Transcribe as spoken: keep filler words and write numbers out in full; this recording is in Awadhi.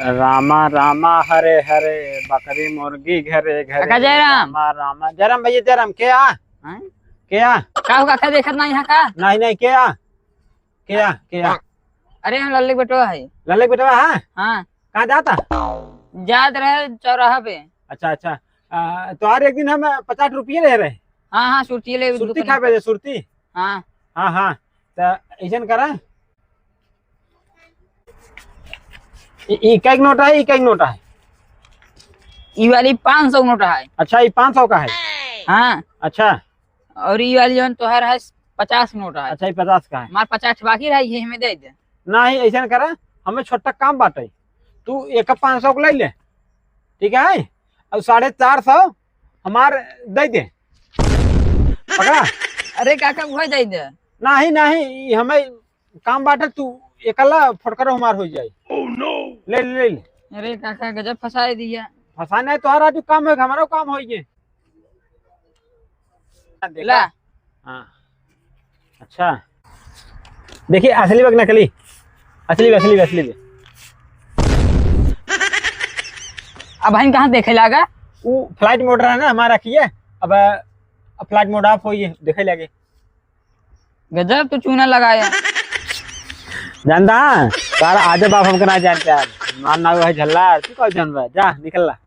रामा रामा हरे हरे, बकरी मुर्गी घरे घरे। काका जयराम। रामा रामा। जयराम भैया, जयराम। के आ? हाँ? के आ? का हो काका, देखत नाही है का? नाही नाही, के आ? के आ? के आ? अरे हम लल्ले के बेटवा है। लल्ले के बेटवा है? हाँ। कहाँ जाता? जात रहे चौराहा पे। अच्छा अच्छा। आ, तोहार एक दिन हम पचास रुपये ले रहे। हाँ हाँ, सुरती ले सुरती दुकान खाए पे। बजे सुरती। हाँ। हाँ हाँ। त ऐसन करा, ई, ई कै के नोट है, ई कै के नोट है? ई वाली पाँच सौ नोट है। अच्छा, ई पाँच सौ का है? हाँ। अच्छा। और ई वाली जौन तोहर है, पचास नोट है। अच्छा, ई पचास का है। हमार पचास बाकी रही है, हमें दे दे। नाही, ऐसन करा, हमें छोटा काम बाटे, तू एक पाँच सौ को ले ले, ठीक है, और साढ़े चार सौ हमार दे दे। पकड़ा? अरे काका, वही दे दे। नाही नाही, ई हमें काम बाटे, तू एकला फटकरो हमार हो जाई। ले ले ले ले। अरे काका, गजब फंसाए दिया। फंसाना है तोहरा, तू काम है, हमारा काम हो गए। देखा? ला। हाँ। अच्छा। देखिए, असली बा कि नकली? असली बा, असली बा, असली बा। अब हम कहाँ देखे लागा? वो flight mode रहा ना हमारा किए, अब, अब flight mode off होइए, देखे लागे। गजब तू चूना लगाया। जानता है, तारा आजो बाप हमके ना जानते यार। मार ना हुआ है झल्ला, तू कौन जानबा? जा, निकल ला।